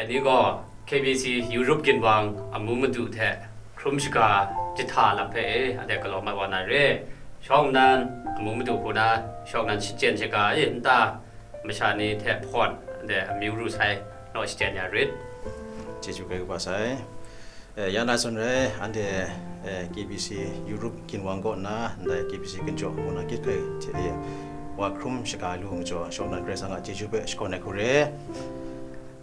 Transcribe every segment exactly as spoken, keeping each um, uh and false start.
Ni gaw K B C Europe ginwang amu madu hte hkrum shaga jahta lam hpe e, anhte galaw mat wa na re. Shawng nnan amu madu hku na, shawng nnan shachyen shaga e nta masha ni hte hpawn, anhte amyu ru sai naw shachyen ya rit. Chyeju kai kaba sai. Eh, ya na zawn rai, anhte, eh, K B C Europe ginwang kaw nna, ndai K B C ginjaw kaw na gyit hpe hte e, wa hkrum shaga lu majaw, shawng nnan Karai Kasang a chyeju hpe shakawn ai hku re.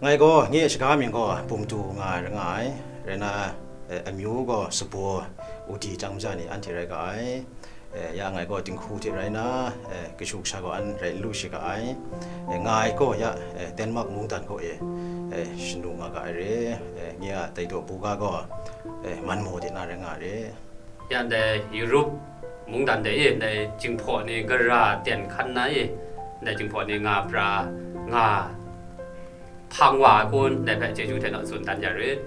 Ngai gaw, nye a shaga mying gaw Bumtu nga ai rai nga ai, rai nna, eh, amyu gaw Sabaw, Udi chyang maja ni anhte rai ga ai. Eh, ya ngai gaw dinghku hte rai nna, eh, kashu kasha gaw an rai n lu shi ga ai. Eh, ngai gaw ya, eh, Denmark mungdan kaw e, eh, shanu nga ga ai re. Eh, nye a dai daw buga gaw, eh, Manmaw de na rai nga re. Ya ndai Europe mungdan de e, ndai Jinghpaw ni gara ten hkan na e, ndai Jinghpaw ni nga pra, nga hpang wa ai kun, dai hpe chyeju hte naw tsun dan ya rit.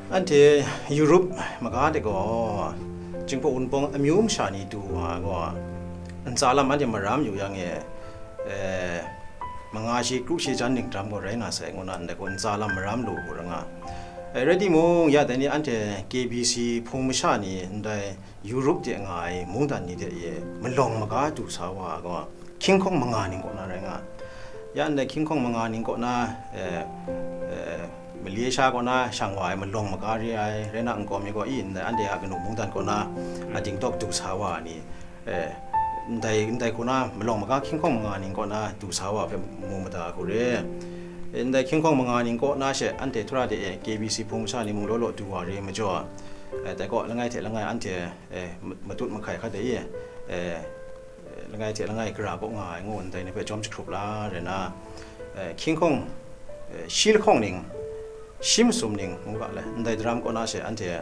Anhte Europe maga de gaw, Jinghpaw Wunpawng amyu masha ni du wa ai gaw, ntsa lam anhte maram yu yang e, eh, manga shi kru shi jan ningdam gaw rai na sai, ngu na ndai gaw ntsa lam maram lu hku ra nga. Eh, rai timung, ya dai ni anhte K B C hpung masha ni ndai Europe de nga ai mungdan ni hte e malawng maga du sa wa ai gaw, hkying hkawng manga ning kaw na rai nga. Ya ndai hkying hkawng manga ning kaw na, eh, eh, Malaysia kaw na shang wa ai malawng maga re ai, rai na, nkau mi gaw i ndai anhte a kanu mungdan kaw na a dingtawk du sa wa ai ni, eh, ndai, ndai hku na malawng maga hkying hkawng manga ning kaw na du sa wa hpe mu mada hku re. Eh, ndai hkying hkawng manga ning kaw na she anhte htura de e K B C hpung masha ni mung law law du wa re majaw, eh, dai kaw langai hte langai anhte, eh, ma-, matut mahkai hkra de e, eh, langai hte langai gara kaw nga ai ngu ndai ni hpe jawm jahkrup la rai na, eh, hkying hkawng, eh, shi lahkawng ning, shi masum ning ngu ga le, ndai daram kaw na she anhte,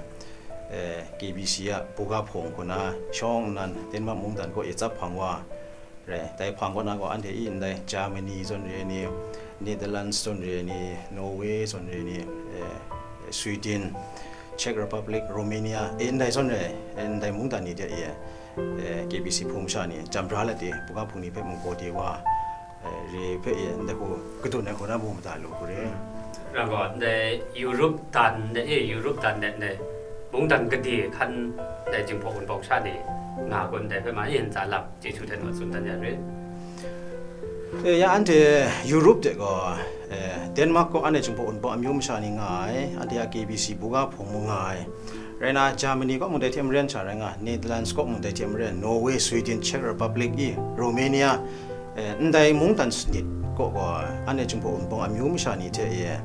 eh, K B C a buga hpung hku na shawng nnan Denmark mungdan kaw e tsap hpang wa rai. Dai hpang kaw na gaw anhte i ndai Germany zawn re ni, Netherlands zawn re ni, Norway zawn re ni, eh, Sweden, Czech Republic, Romania, eh, ndai zawn re, eh, ndai mungdan ni de e, eh, K B C hpung masha ni, jam bra let e, buga hpung ni hpe mung gaw de wa, eh, re hpe e, ndai hku kadun ai hku na mu mada lu hku re. Rai gaw, ndai Europe dan de e, Europe dan de ndai mungdan gade hkan ndai Jinghpaw Wunpawng sha ni nga kun, ndai hpe ma e ntsa lam, chyeju hte naw tsun dan ya rit. Eh, ya anhte Europe de gaw, eh, Denmark kaw anhte Jinghpaw Wunpawng amyu masha ni nga ai, anhte a K B C buga hpung mung nga ai. Rai na, Germany kaw mung dai hte maren sha rai nga, Netherlands kaw mung dai hte maren, Norway, Sweden, Czech Republic i, Romania, eh, ndai mungdan sanit kaw gaw, anhte Jinghpaw Wunpawng amyu masha ni hte e,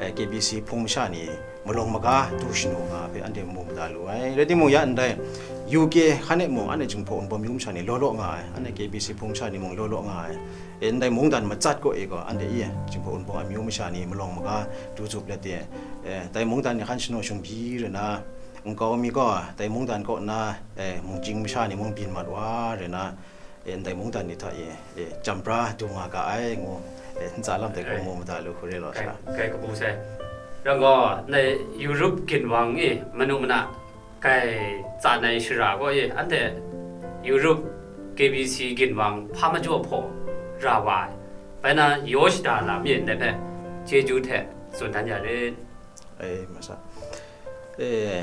eh, K B C hpung masha ni malawng maga du shanu nga hpe anhte mu mada lu ai. Rai timung, ya ndai U K hkan e mung anhte Jinghpaw Wunpawng amyu masha ni law law nga ai, anhte K B C hpung masha ni mung law law nga ai. E, ndai mungdan matsat kaw e gaw, anhte e Jinghpaw Wunpawng amyu masha ni malawng maga du zup let e, e, dai mungdan ni hkan shanaw shungbi rai na, nkau mi gaw dai mungdan kaw nna, e, mungchying masha ni mung byin mat wa rai na, e, ndai mungdan ni hta e, e, jam bra du nga ga ai ngu, e, ntsa lam dai hku mu mada lu hku re law sha. Kai kabu sai. Rai gaw, ndai Europe ginwang e manu mana kai tsan ai shara gaw e, anhte Europe K B C ginwang hpa majaw hpaw ra wa ai, bai na yaw shada lam e ndai hpe chyeju hte tsun dan ya rit. Ai, masa. E,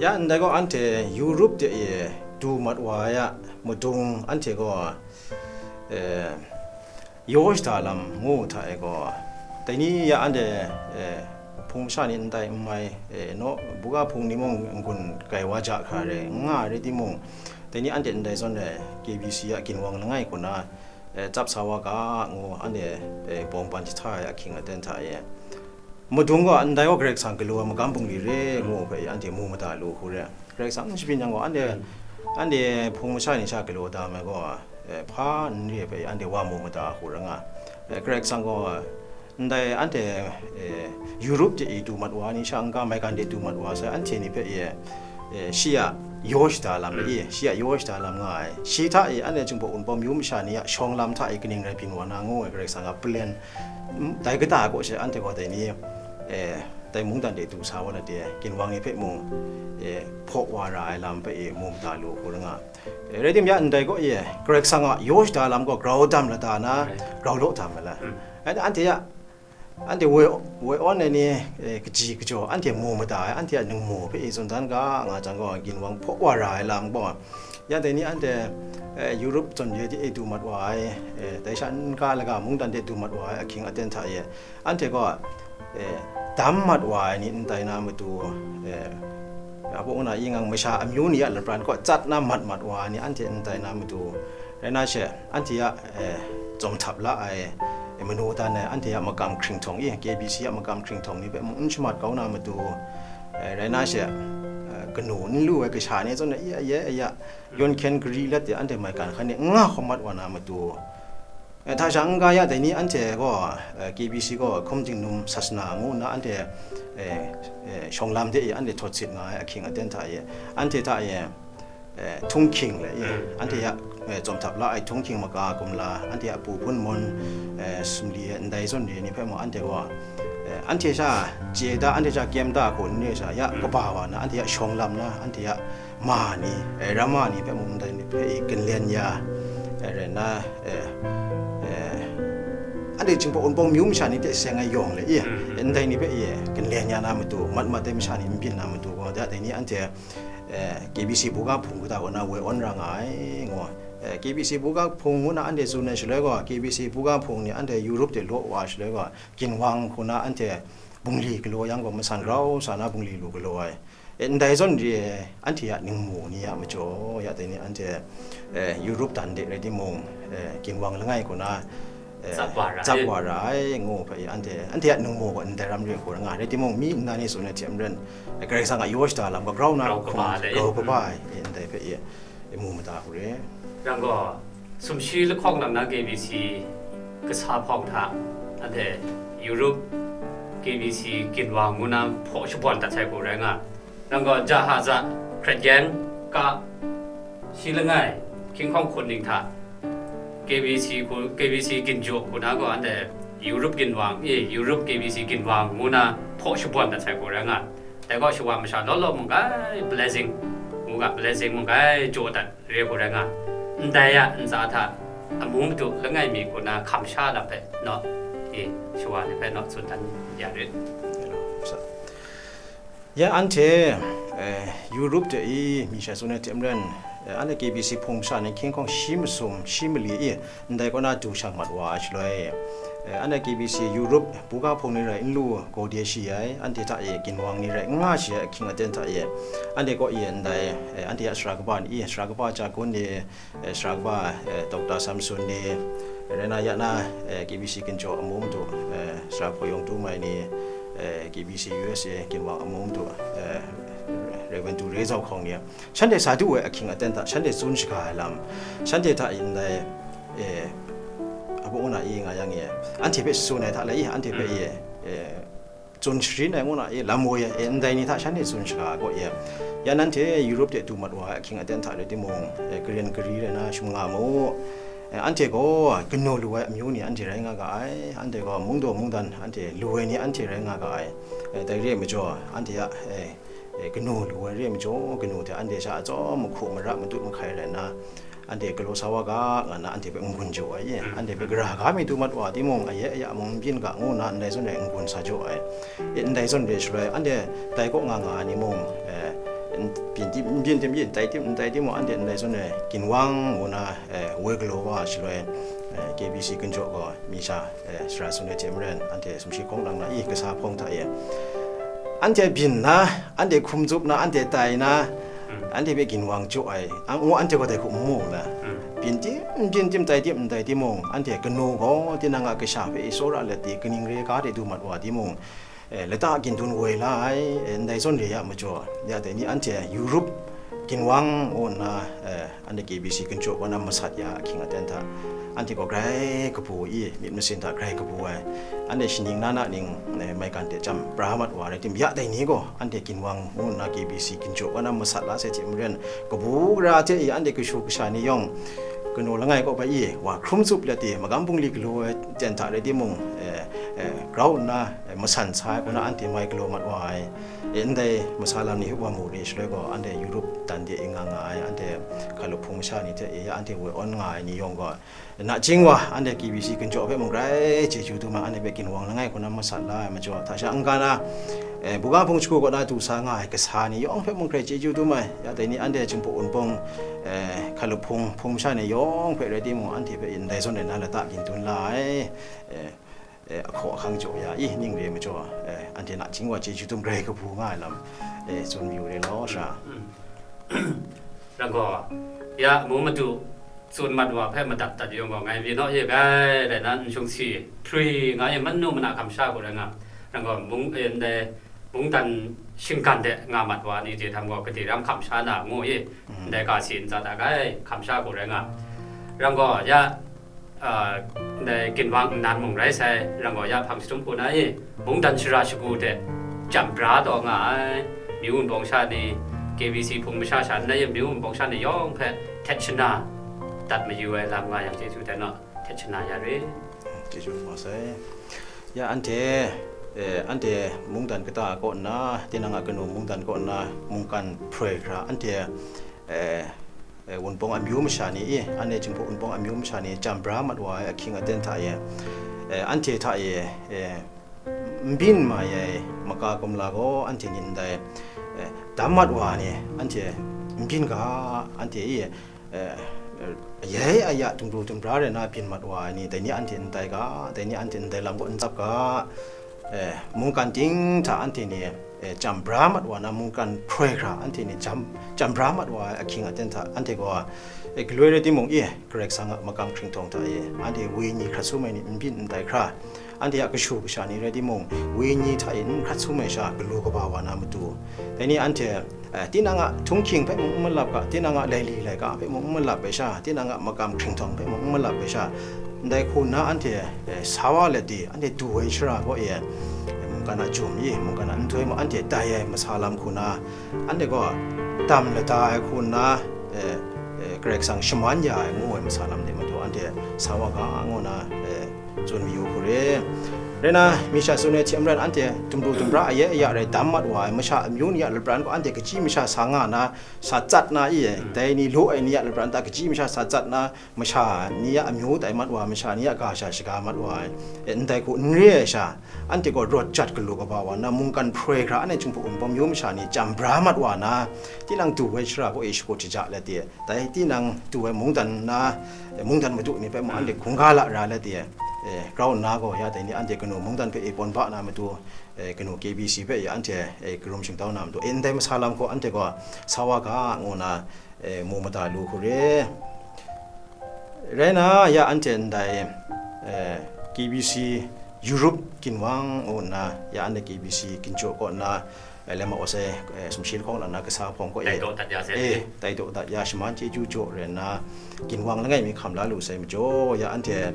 ya ndai gaw anhte Europe de e du mat wa ai a madung anhte gaw, e, yaw shada lam ngu hta e gaw, dai ni ya anhte, e, hpung masha ni ndai n mai, e, naw, buga hpung ni mung n-gun kai wa ja hkra re, n nga re timung, dai ni anhte ndai zawn re, K B C a ginwang langai hku na, e, tsap sa wa ga ngu, anhte, e, bawng ban jahta ai ahkying aten hta e, madung gaw ndai gaw Karai Kasang galaw ai magam bungli re ngu hpe anhte mu mada lu hku re. Karai Kasang n shabyin yang gaw, anhte, anhte hpung masha ni sha galaw da ai gaw, eh, hpa n re hpe anhte wa mu mada hku ra nga. Eh, Karai Kasang gaw, ndai anhte, eh, Europe de e du mat wa ni sha, n-ga maigan de du mat wa sai, anhte ni hpe e, eh, shi a yaw shada lam e, shi a yaw shada lam nga ai. Shi hta e anhte Jinghpaw Wunpawng amyu masha ni a shawng lam hta e kaning rai byin wa na ngu ai Karai Kasang a plan, mm, dai kata kaw she anhte gaw dai ni, eh, dai mungdan de du sa wa na de, ginwang ni hpe mung, e, hpaw wa ra ai lam hpe e mu mada lu hku ra nga. E, rai tim ya ndai gaw e, Karai Kasang a yaw shada lam gaw grau dam lada na, grau law dam ai la. Anhte, anhte ya, Anhte woi, woi awn ai ni, eh, kaji kajaw, anhte mu mada ai, anhte a ningmu hpe e tsun dan ga nga jang gaw, ginwang hpaw wa ra ai lam gaw, ya dai ni anhte, eh, Europe zawn re de e du mat wa ai, eh, dai sha n ga laga mungdan de du mat wa ai ahkying aten hta e, anhte gaw, eh, dam mat wa ai ni n tai na matu, eh, a baw na i ngang masha amyu ni a lapran kaw tsat na mat mat wa ai ni anhte n tai na matu, rai na she, anhte a, eh, tsawm htap la ai, eh, manu dan ai, anhte a makam hkringhtawng i, K B C a makam hkringhtawng ni hpe mung n shamat kau na matu, eh, rai na she, eh, kanu n lu ai kasha ni zawn ai, i, aye, aya, yawn hkyen gari let de anhte maigan hkan ni n nga hkawm mat wa na matu, eh, hta sha n ga ya dai ni anhte gaw, eh, K B C gaw hkum jingnum sasana ngu nna anhte, eh, eh, shawng lam de i anhte htawt sit nga ai ahkying aten hta e, anhte hta e, eh, htunghking le, eh, anhte a, eh, tsawm htap la ai htunghking maka gumla, anhte a pu hpun mawn, eh, sumli e ndai zawn re ni hpe mung anhte gaw, eh, anhte sha chye da, anhte sha kyem da hku n re sha, ya kaba wa na, anhte a shawng lam na, anhte a ma ni, eh, rama ni hpe mung ndai ni hpe i ginlen ya, eh, rai na, eh, eh, anhte Jinghpaw Wunpawng myu masha ni hte seng ai yawng le, i, ndai ni hpe i ginlen ya na matu, mat mat ai masha ni n byin na matu gaw, da dai ni anhte, eh, K B C buga hpung kata kaw na woi awn ra nga ai, ngu. Eh, K B C buga hpung ngu na anhte tsun ai shaloi gaw, K B C buga hpung ni anhte Europe de law wa ai shaloi gaw, ginwang hku na anhte bungli galaw yang gaw, masan grau sa na bungli lu galaw ai. Eh, ndai zawn re ai, anhte a ningmu ni a majaw, ya dai ni anhte, eh, Europe dan de rai timung, eh, ginwang langai hku na, eh, tsap wa ra ai. Tsap wa ra ai, ngu hpe anhte, anhte a ningmu gaw ndai ram re hku ra nga ai. Rai timung, mi nna ni tsun ai hte maren, eh, Karai Kasang a yaw shada lam gaw grau na grau kaba hkum, le, grau kaba ai, eh, ndai hpe e, e mu mada hku re. Yang gaw, sumshi lahkawng lang na K B C kasa hpawng hta, anhte Europe K B C ginwang ngu na hpaw shabawn dat sai hku rai nga. Yang gaw, jahaza, hkret gyeng, ka, shi langai, hkying hkawng hkun ning hta, K B C hku, K B C ginjaw hku na gaw, anhte Europe ginwang, e, Europe K B C ginwang ngu na hpaw shabawn dat sai hku rai nga. Dai gaw, shawa masha law law mung gai blessing, ngu ga blessing mung gai jaw dat re hku rai nga. Ndai a ntsa hta, amu madu langai mi hku na hkam sha lam hpe naw, e, shawa ni hpe naw tsun dan ya rit. Ya, anhte, eh, Europe de i mi sha tsun ai hte maren, eh, anhte K B C hpung masha ni hkying hkawng shi masum, shi mali i, ndai kaw na du shang mat wa ai shaloi, eh, anhte K B C Europe buga hpung ni rai n lu gaw de shi ai, anhte hta e ginwang ni rai n nga shi ai ahkying aten hta e, anhte kaw e ndai, eh, anhte a sara kaba ni, sara kaba Jagun ni, eh, sara kaba, eh, Doctor Samson ni, rai na ya na, eh, K B C ginjaw amu madu, eh, sara hpaw yawng tu mai ni, eh, K B C U S A ginwang amu madu, eh, Reverend Tu Re Zau Hkawng ni, shanhte sa du ai ahkying aten hta, shanhte tsun shaga ai lam, shanhte hta e ndai, eh, a baw na i nga yang e, anhte hpe tsun ai hta lai i, anhte hpe e, eh, tsun sharin ai ngu na e, lam woi ai, e, ndai ni hta shanhte tsun shaga ai gaw e, ya nanhte Europe de du mat wa ai ahkying aten hta rai timung, e, karen kari rai na shum nga mu. E, anhte gaw kanu lu ai amyu ni anhte rai nga ga ai, anhte gaw mungdaw mungdan anhte lu ai ni anhte rai nga ga ai. E, dai re ai majaw, anhte a, e, e, kanu lu ai re ai majaw, kanu hte anhte sha atsawm mahku mara matut mahkai rai nna, anhte galaw sa wa ga, nga nna anhte hpe n-gun jaw ai, e, anhte hpe gara ga mi du mat wa timung, aye aya mung n byin ga, ngu nna ndai zawn e n-gun sa jaw ai. E, ndai zawn re shaloi, anhte dai kaw nga nga ai ni mung, e, n-, byin tim, n byin tim, byin tai tim, n tai timung, anhte ndai zawn e ginwang ngu nna, e, woi galaw wa shaloi, e, K B C ginjaw gaw mi sha, e, sara tsun ai hte maren, anhte sumshi hkawng lang na i, kasa hpawng hta e, anhte byin na, anhte hkum tsup na, anhte tai na, anhte hpe ginwang jaw ai, a, ngu anhte gaw dai hku n mu na. Byin tim, n byin tim, tai tim, n tai timung, anhte kanu gaw tinang a kasha hpe i tsawra let di, kaning re ga de du mat wa timung, e, lata gindun woi la ai, e, ndai zawn re ya majaw, ya dai ni anhte Europe ginwang ngu nna, e, anhte K B C ginjaw kaw na masat ya ahkying aten hta, anhte gaw grai kabu i, myit masin hta grai kabu ai, anhte shaning na na ning, e, maigan de chyam pra mat wa rai tim, ya dai ni gaw, anhte ginwang ngu nna K B C ginjaw kaw na masat la sai hte maren, kabu gara hte i anhte kashu kasha ni yawng, kanu langai kaw hpe i, wa hkrum tsup let i, magam bungli galaw ai ten hta rai timung, e, eh, grau nna, eh, masan sa ai, kaw na anhte mai galaw mat wa ai, eh, ndai masa lam ni hpe wa mu re, shaloi gaw anhte Europe dan de e nga nga ai, anhte hkalup hpung masha ni hte e ya anhte woi awn nga ai ni yawng gaw, nachying wa, anhte K B C ginjaw hpe mung grai chyeju dum ai, anhte hpe ginwang langai kaw na masat la ai majaw, hta sha n-ga na, eh, buga hpung shagu kaw na du sa nga ai kasa ni yawng hpe mung grai chyeju dum ai, ya dai ni anhte Jinghpaw Wunpawng, eh, hkalup hpung, hpung masha ni yawng hpe rai timung, anhte hpe ndai zawn rai na lata byin dun la ai, eh, eh, ahkaw ahkang jaw ya i, ning re majaw, eh, anhte nachying wa chyeju dum grai kabu nga ai lam, eh, tsun mayu re law, sha. Ram gaw, ya, amu madu tsun mat wa hpe madat dat yawng gaw, ngai byin naw ye gai rai na, n shung si, hprui nga ye, manu mana hkam sha gaw rai nga, ram gaw, mung, eh, ndai, mungdan shinggan de nga mat wa ni je htam gaw, gade ram hkam sha na ngu i, ndai ga si ntsa da gai hkam sha gaw rai nga, ram gaw, ya, ah, ndai ginwang nnan mung rai sai, ram gaw ya hpang jahtum hku na i, mungdan shara shagu hte jam bra taw nga ai, myu wunpawng sha ni, K B C hpung masha sha nna yin myu wunpawng sha ni yawng hpe htet shana dat mayu ai lam nga yang chyeju dai naw, htet shana ya re. Chyeju ma sai. Ya anhte, eh, anhte mungdan kata kaw nna, tinang a kanu mungdan kaw nna, mungkan hproi hkra, anhte, eh, eh, wunpawng amyu masha ni i, anhte Jinghpaw wunpawng amyu masha ni jam bra mat wa ai ahkying aten hta e, eh, anhte hta e, eh, n byin mai ai maka kumla gaw, anhte ni ndai, eh, dam mat wa ni, anhte n byin ga, anhte i, eh, ayai aya, tumru tumbra rai na byin mat wa ai ni, dai ni anhte n tai ga, dai ni anhte ndai lam kaw n tsap ga, eh, mungkan ting hta anhte ni, eh, jam bra mat wa na, mungkan hproi hkra anhte ni jam, jam bra mat wa ai ahkying aten hta, anhte gaw, eh, galoi rai timung, i, Karai Kasang a makam hkringhtawng hta e, anhte wenyi hkrat sum ai ni n byin n tai hkra, anhte a kashu kasha ni rai timung, wenyi hta e n hkrat sum ai sha, galu kaba wa na matu, dai ni anhte, eh, tinang a htunghking hpe mung n malap ga, tinang a laili laika hpe mung n malap ai sha, tinang a makam hkringhtawng hpe mung n malap ai sha, ndai hku nna anhte, eh, sa wa let di, anhte du ai shara kaw e, eh, mungkan a jum i, mungkan a nhtoi mung, anhte tai ai masa lam hku na, anhte gaw dam lada ai hku nna, eh, eh, Karai Kasang shaman ya ai ngu ai masa lam de matu, anhte sa wa ga, ngu na, eh, tsun mayu hku re. Rai na, mi sha tsun ai hte maren, anhte tumru tumbra ayai aya rai dam mat wa ai masha amyu ni a lapran gaw, anhte kachyi masha sa nga na, sa tsat na i, dai ni law ai ni a lapran ta kachyi masha sa tsat na, masha ni a amyu tai mat wa, masha ni a ga sha shaga mat wa ai, e, ndai hku n re ai sha, anhte gaw rawt jat galu kaba wa na, mungkan hproi hkra, anhte Jinghpaw wunpawng myu masha ni jam bra mat wa na, tinang du ai shara kaw e shakut shaja let e, dai tinang du ai mungdan na, e, mungdan madu ni hpe mung anhte hkungga la ra let e, e, grau nna gaw, ya dai ni anhte kanu mungdan hpe e pawn ba na matu, e, kanu K B C hpe e anhte, e, karum shingtau na matu, e, ndai masa lam gaw anhte gaw sa wa ga, ngu na, e, mu mada lu hku re. Rai na, ya anhte ndai, e, K B C Europe ginwang ngu nna, ya anhte K B C ginjaw kaw nna, e, lema awsai, e, sumshi lahkawng lang na kasa hpawng kaw e, tai daw dat ya sai e, tai daw dat ya shaman chyeju jaw rai nna, ginwang langai mi hkam la lu sai majaw, ya anhte,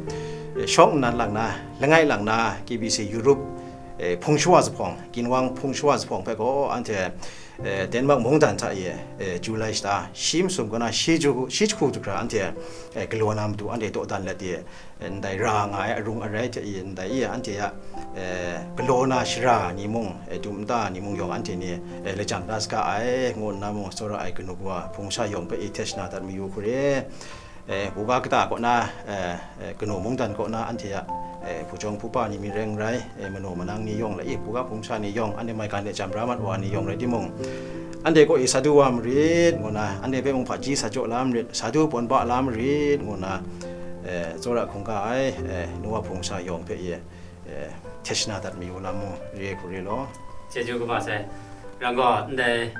e, shawng nnan lang na, langai lang na, K B C Europe, e, hpung shawa zuphpawng, ginwang hpung shawa zuphpawng hpe gaw anhte, e, Denmark mungdan hta e, e, July shata, shi masum kaw na, shi ju, shi jahku du hkra anhte, e, galaw na matu anhte dawdan let e, e, ndai ra nga ai arung arai hte e, ndai e, anhte a, e, galaw na shara ni mung, e, dum nta ni mung yawng anhte ni, e, lajang da saga ai, ngu nna mung tsawra ai kanu kawa hpung sha yawng hpe e htet shana dat mayu hku re. E, buga kata kaw na, e, e, kanu mungdan kaw na anhte a, e, hpujawng hpupa ni mi rai n rai, e, manu manang ni yawng la i, buga hpung sha ni yawng, anhte maigan de jam bra mat wa ni yawng rai timung, anhte kaw e sa du wa marit, ngu na, anhte hpe mung hpaji sa jaw la marit, sa du pawn ba la marit, ngu na, e, tsawra hkungga ai, e, nu wa hpung sha yawng hpe e, e, htet shana dat mayu lam mung re hku re law. Chyeju kaba sai. Ram gaw, ndai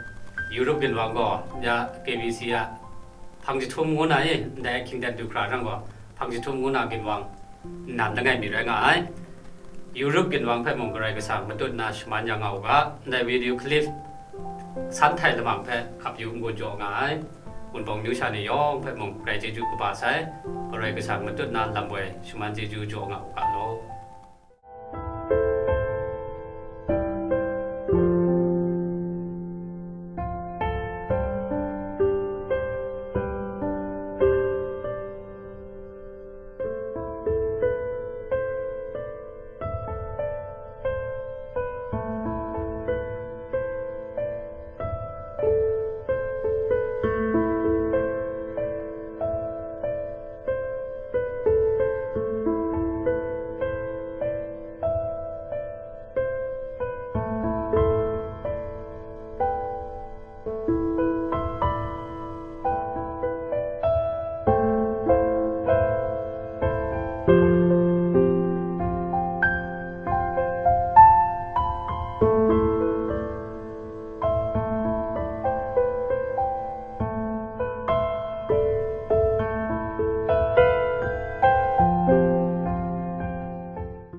Europe ginwang gaw, ya K B C a hpang jahtum ngu na e, ndai ahkying dan du hkra ram gaw, hpang jahtum ngu na ginwang nnan langai mi rai nga ai. Europe ginwang hpe mung Karai Kasang matut nna shaman ya nga u ga, ndai video clip san htai lamang hpe hkap yu n-gun jaw nga ai. Wunpawng myu sha ni yawng hpe mung grai chyeju kaba sai, Karai Kasang matut nna lam woi shaman chyeju jaw nga u ga law.